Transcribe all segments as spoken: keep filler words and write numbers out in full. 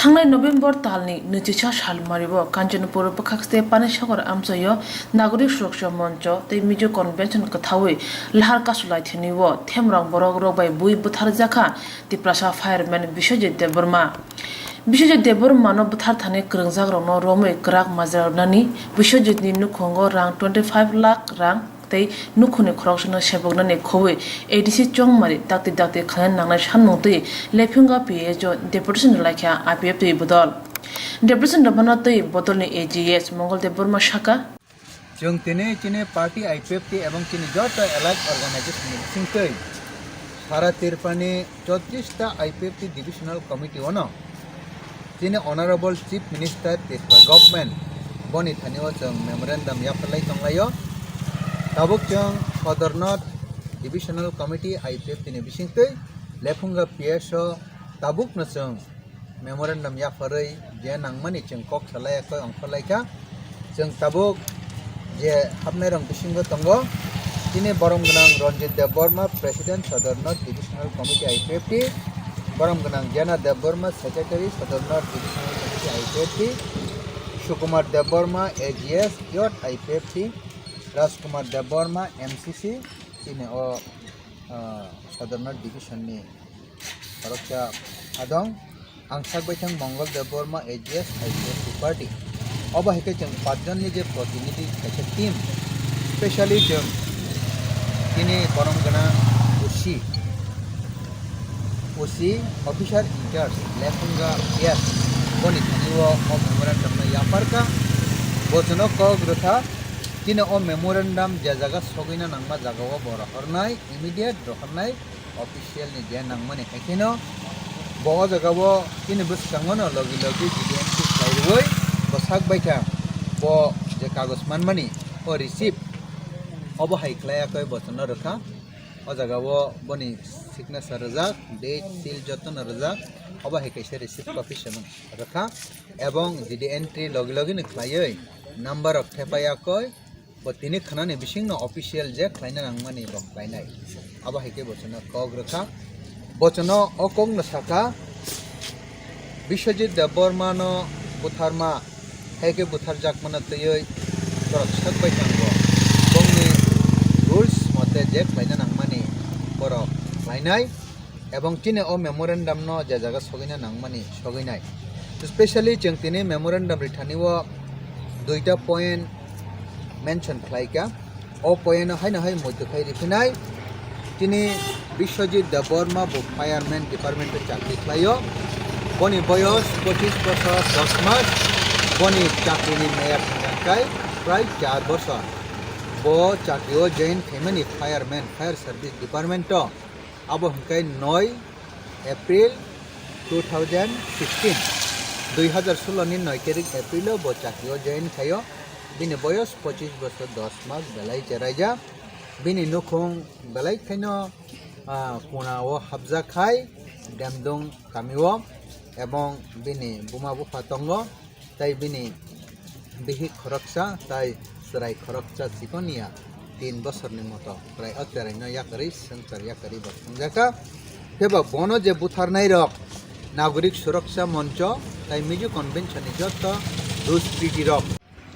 Thangnai November talni nwichisa salmario Kanchanpur bwkhakste Panisagar amchaio Nagorik Suraksha Moncho tei Mizo Convention kwthawi lahar kasulai thwinio themrok borok rok bai bui bwtharjakha Tiprasa fireman Biswajit Debbarma. Biswajit Debbarmano bwtharthani kwrwngjakrokno romwi kwrak majra rwnani Biswajitni nukhungo rang twenty five lakh rang tei nukhungni khoroksano seboknani khobwi A D C Chongmari dakti dakti khaina nangnai sanmung twi Lephunga P S o deputation rwlaikha I P F T bodol. Deputation rwmano twi bodolni A G S Mongol Debbarma sakha. Chwng tini chini party I P F T ebong chini joto allied organization ni bisingtwi sara Tripurani chotris ta I P F T divisional committee ono chini Honorable Chief Minister Tripura Government boni thani o chwng memorandum yapharlai tonglaio. Tabuk chwng Sodor North Divisional Committee I P F T ni bisingtwi Lephunga P S o tabukno chwng memorandum yapharwi je nangmani chwng kok salai koi ongkhorlaikha. Chwng tabuk je hapnairok bisingo tongo, chini borom gwnang Ranjit Debbarma, President, Sodor North Divisional Committee I P F T, borom gwnang Jana Debbarma, Secretary, Sodor North Divisional Committee I P F T, Sukumar Debbarma, A G S, Youth I P F T, Rajkumar Debbarma, M C C, chini o, ah, Sodor North Division ni khoroksa adong. Ang sak baithang Mongol Debbarma, A G S, I P F T party. Obo hai khe chwng pachjonni je protinidhi kaisa team, specially chwng chini borom gwnang O C, O C, officer in charge, Lephunga P S, boni thani o, o memorandum no yapharkha. Bo chwngno kok rwkha, chini o memorandum je jaga sogwina nangma jaga o bo rohornai, immediate rohornai, official ni je nangmani hai kheno bo o jaga o chini bwskango no logi logi G D M C khlai rwui bo sak baithang bo je kagoj manmani o receipt obo hai khlai yakoi bo chwngno rwkha. O jaga o boni signature rwjak, date, seal joto no rwjak, obo hai kaisa receipt copy se rwkha ebong G D entry logi logi no khlaiwi number rok thepai yakoi. Bo tini khanani bisingno official je khlaina nangmani bo khlainai. Abo hai khe bo chwngno kok rwkha. Bo chwngno o kokno sakha, Biswajit Debbarmano butharma, hai khe butharjakmano twiwi borok sak bai thango. Bongni rules mote je khlaina nangmani borok khlainai. Ebong chini o memorandum no je jaga sogwina nangmani sogwinai. Specially chwng tini memorandum rithani o duita point mention khlaikha. O point no haino hai muitu khai riphinai. Chini Biswajit Debbarma bo fireman department o chakri khlaio. Boni boyos pochis bosor dos mas. Boni chakri ni meyad thangkha kai prai char bosor. Bo chakri o join khaimani fireman, fire service department o. Abo hwnkhe noi April two thousand sixteen, dui hazar solo ni noi tarik April o bo chakri o join khaio. Bini boyos pochis bosor dos mas belai cheraija. Bini nukhung belai khaino, ah, kuna o habjak khai Demdung kami o, ebong bini buma bupha tongo. Tai bini bihik khoroksa tai chwrai khoroksa chikon ya tin bosorni moto, chwrai o chwraino yakarwi swngchar yakarwi bo thwngjakha. Phiba bono je butharnairok Nagorik Suroksha Moncho tai Mizo Convention ni joto duskriti rok.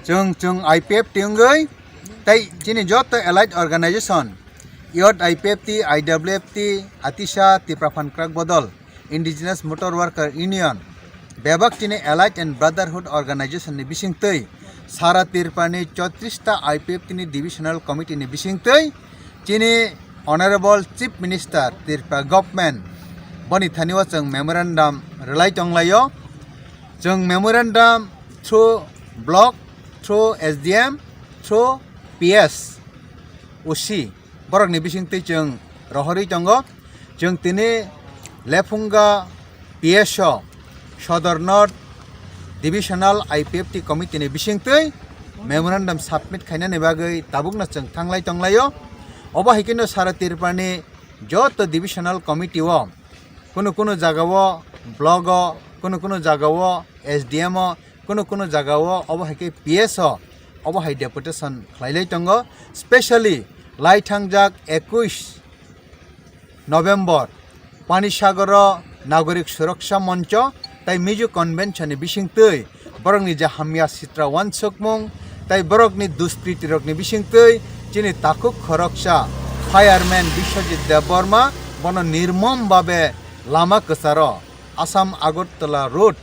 Chwng, chwng I P F T wngwi tai chini joto allied organization, Youth I P F T, I W F T, Atisa, Tipra Phan Kwrak Bodol, Indigenous Motor Worker Union, bebak chini Allied and Brotherhood Organization ni bisingtwi, sara Tripura ni chotris ta I P F T ni Divisional Committee ni bisingtwi, chini Honorable Chief Minister Tripura Government boni thani o chwng memorandum rwlai tonglaio. Chwng memorandum through block, through S D M, through P S, O C, borokni bisingtwi chwng rohorwi tongo. Chwng tini Lephunga P S o Sodor North Divisional I P F T Committee ni bisingtwi memorandum submit khainani bagwi tabukno chwng thanglai tonglaio. Obo hai kheno sara Tripura ni joto Divisional Committee o, kunu kunu jaga o block o, kunu kunu jaga o S D M o, kunu kunu jaga o obo hai khe P S o, obo hai deputation khlailai tongo. Specially lai thangjak ekush November Panisagar o Nagorik Suroksha Moncho tai Mizo Convention ni bisingtwi borokni je hamya sitra wansukmung tai borokni duskriti rokni bisingtwi chini takhuk khoroksa fireman Biswajit Debbarma bono nirmom babe lama kwcharo Assam Agartala Road,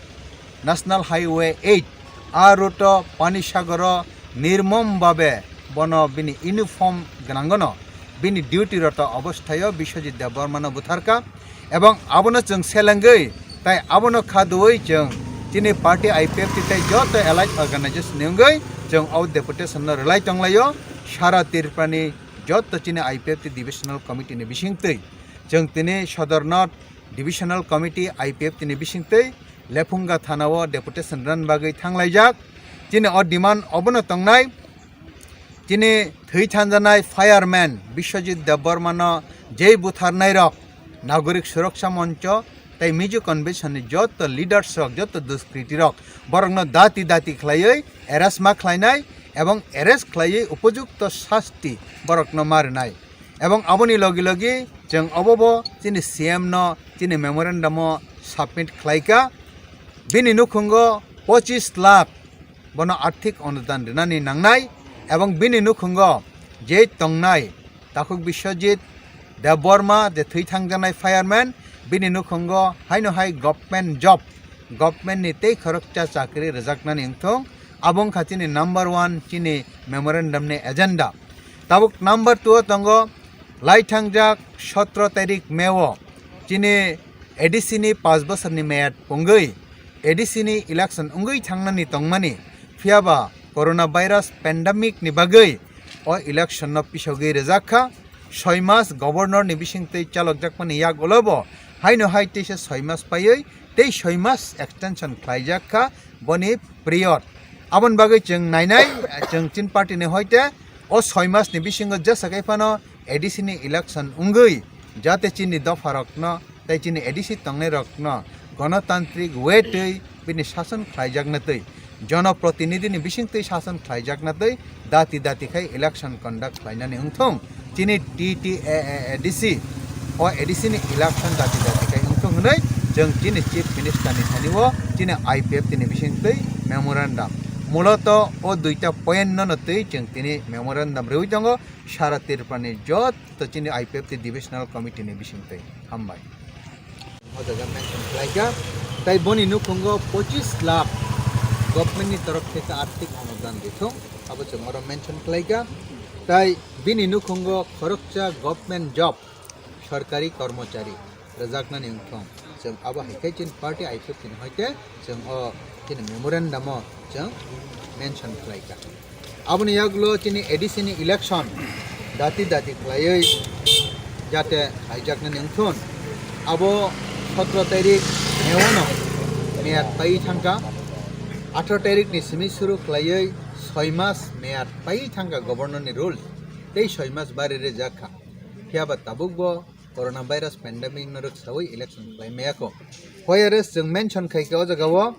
National Highway eight, a route o Panisagaro nirmom babe bono bini uniform gwnanggono bini duty rota obosthayo Biswajit Debbarmano butharkha. Ebong abono chwng selengwi tai abono khaduwi chwng chini party I P F T tai joto allied organization ni wngwi chwng o deputation no rwlai tonglaio. Sara Tripura ni joto chini I P F T divisional committee ni bisingtwi chwng tini Sodor North Divisional Committee I P F T ni bisingtwi Lephunga thana o deputation rwna bagwi thanglaijak. Chini o demand obono tongnai, chini thwi thanjanai fireman Biswajit Debbarmano jei butharnairok Nagorik Suroksha Moncho tai Mizo Convention ni joto leaders rok, joto duskriti rok borokno dati dati khlaiwi arrest ma khlainai ebong arrest khlaiwi upojukto sasti borokno ma rwnai. Ebong aboni logi logi chwng obobo chini C M no chini memorandum o submit khlaikha. Bini nukhungo pochis lakh bono arthik onudan rinani nangnai ebong bini nukhungo je tongnai takhuk Biswajit Debbarma je thwi thangjanai fireman, bini nukhungo haino hai government job, government ni tei khoroksa chakri rwjaknani wngthung. Abo wngkha chini number one chini memorandum ni agenda. Tabuk number two o tongo laithangjak sotro tarik May o chini A D C ni panch bosorni meyad pungwi A D C ni election wngwi thangnani tongmani, phiyaba corona virus pandemic ni bagwi o election no pisogwi rwjak kha. Soi mas governor ni bisingtwi chalokjakmani yak ulo bo haino hai teisa soi mas paiwi tei soi mas extension khlaijak kha boni period. Aboni bagwi chwng nainai, chwng chin party ni hoite o soi mas ni bisingo jesa kai phano A D C ni election wngwi jate chini dopha rokno tei chini A D C tongnai rokno gonotantrik way twi bini sason khlaijakna twi, jonoprotinidhi ni bisingtwi sason khlaijakna twi dati dati khai election conduct khlainani wngthung. Chini T T A A A D C o A D C ni election dati dati khai wngthung hwnwi chwng chini Chief Minister ni thani o chini I P F T ni bisingtwi memorandum. Muloto o duita point no no twi chwng tini memorandum rwui tongo sara Tripura ni joto chini I P F T divisional committee ni bisingtwi. Hambai. O jaga mention khlaikha. Tai boni nukhungo pochis lakh government ni torof theke arthik onudan rithung, abo chwng oro mention khlaikha. Tai bini nukhungo khoroksa government job, sorkari kormochari rwjaknani wngthung. Chwng abo hai khe chini party I P F T ni hoite chwng o chini memorandum o chwng mention khlaikha. Aboni yagulo chini A D C ni election dati dati khlaiwi jate haijaknani wngthun. Abo sotro tarik May o no meyad pai thangkha. Atharo tarik ni simi suru khlaiwi soi mas meyad pai thangkha governor ni rule. Tei soi mas bari rwjak kha. Phiyaba tabuk bo corona virus pandemic no rwksawi election khlai maya kho. Whereas chwng mention khai khe o jaga o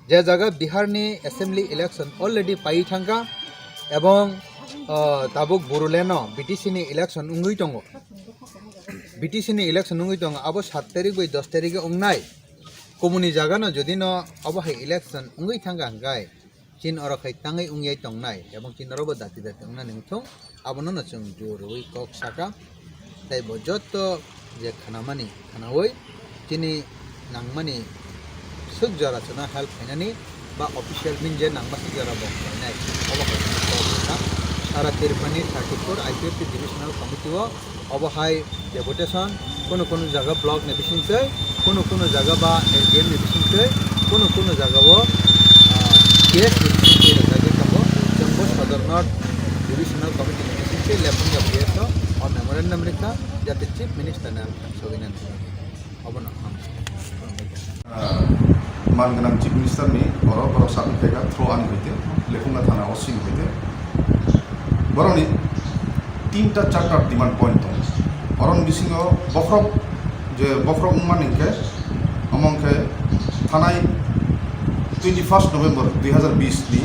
je jaga Bihar ni assembly election already pai thangkha ebong, ah, tabuk Bodoland o B T C ni election wngwi tongo. B T C ni election wngwi tongo, abo sat tarik bai dos tarik o wngnai. Kubuni jaga no jodi no obo hai election wngwi thangkha hwnkhe, chin oro khai tangwi wngyai tongnai, ebong chin oro bo dati dati wngnani wngthung, abono no chwng jor rwui kok saka. Tei bo jotto je khanamani khanaui chini nangmani swk jora chwna help khainani ba official min je nangma swk jora bo khlainai, obo hai kok saka. Sara Tripurani thirty four I P F T divisional committee o obo hai deputation, kunu kunu jaga block ni bisingtwi, kunu kunu jaga ba S D M ni bisingtwi, kunu kunu jaga o, ah, P S ni bisingtwi rwjagwi tongo. Chwng bo Sodor North Divisional Committee ni bisingtwi Lephunga P S o, o memorandum rikha, jate Chief Minister ni amtang sogwinani. Obono ang. Ah, man gwnang Chief Minister ni oro borok submit khaikha through ani hoite, Lephunga thana O C ni hoite. Borokni tinta charta demand point tongo. Oroni bisingo bokhorok je bokhorok wngmani hinkhe, omo hinkhe thanai twenty first November dui hazar bis ni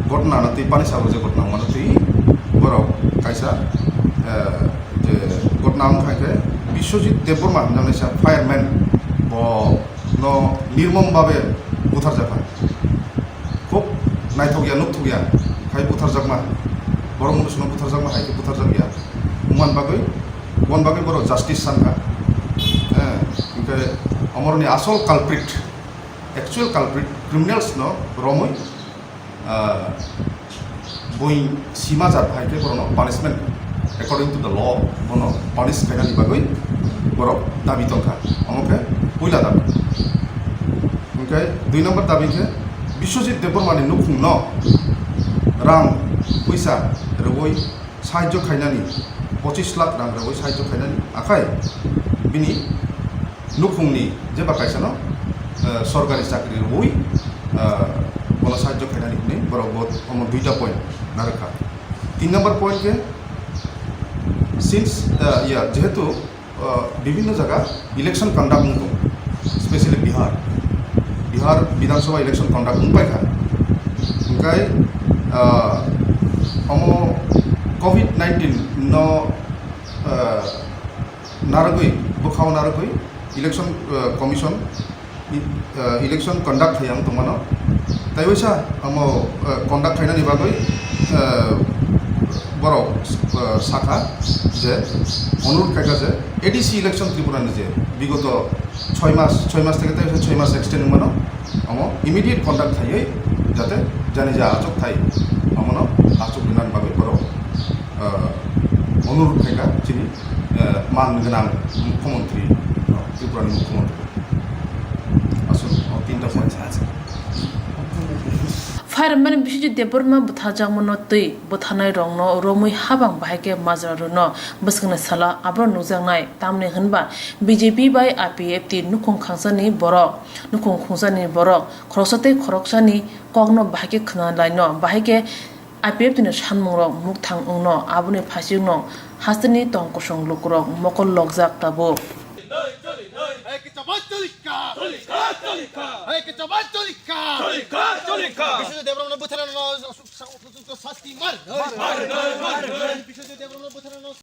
ghotna no twi Panisagar je ghotna wngmano twi borok kaisa, eh, je ghotna wngkha hinkhe Biswajit Debbarma hwnjaknai sa fireman bo no nirmom babe butharjakha. Khub naithokya, nukthokya khai butharjakma. Borok mwnwi songno butharjakma hai khe butharjakya. Wngmani bagwi, wngmani bagwi borok justice sankha. Eh, hwnkhe omoroni asol culprit, actual culprit, criminals no romwi, ah, buini sima jat hai khe borokno punishment according to the law bono punish khainani bagwi borok dabi tongkha. Omo khe puila dabi. Hwnkhe dui number dabi khe Biswajit Debbarmani nukhungno rang puisa rwui sahajyo khainani, pochis lakh rang rwui sahajyo khainani, akhai bini nukhungni jeba kaisano, eh, sorkari chakri rwui, eh, bono sahajyo khainani hwnwi borok bo omo duita point narwkha. Tin number point khe, since, eh, ya, jehetu, eh, bibhinno jaga election conduct wng tong, specially Bihar, Bihar Bidhan Sabha election conduct wng paikha, hwnkhe, eh, omo covid nineteen no, eh, narwgwi, bwkhao narwgwi election, eh, commission, i-, eh, election conduct khaiyang tongmano. Tai waisa amo, eh, conduct khainani bagwi, eh, borok, eh, sakha je, onurodh khaikha je A D C election Tripura ni je bigoto choi mas, choi mas theke tai waisa choi mas extend wngmano, amo immediate conduct khaiwi jate jani ja achuk thai, amono achuk rinani bagwi borok, eh, onurodh khaikha chini, eh, man gwnang mukhyamantri, eh, Tripura ni mukhyamantri. Aswk, oh, tinta point. Phairmani Biswajit Debbarma bwtharjakmano twi bwtharnairokno romwi habang bahai khe majra rwno bwskangni salo aborok nukjaknai, tamni hwnba B J P bai I P F T nukhung khangchani borok, nukhung khungchani borok khoroksa tei khoroksani kokno bahai khe khwnalaino, bahai khe I P F T ni sanmungrok mukthang wngno, aboni phaisingno hasteni tong kosong lukurok mokol lokjak tabuk. এই কি চাবাস চলিকা? চলিকা, চলিকা। এই কি চাবাস চলিকা? চলিকা, চলিকা। বিশ্বজিৎ দেববর্মন বুথারানো, শাস্তি মার। মার, মার, মার। বিশ্বজিৎ দেববর্মন বুথারানো,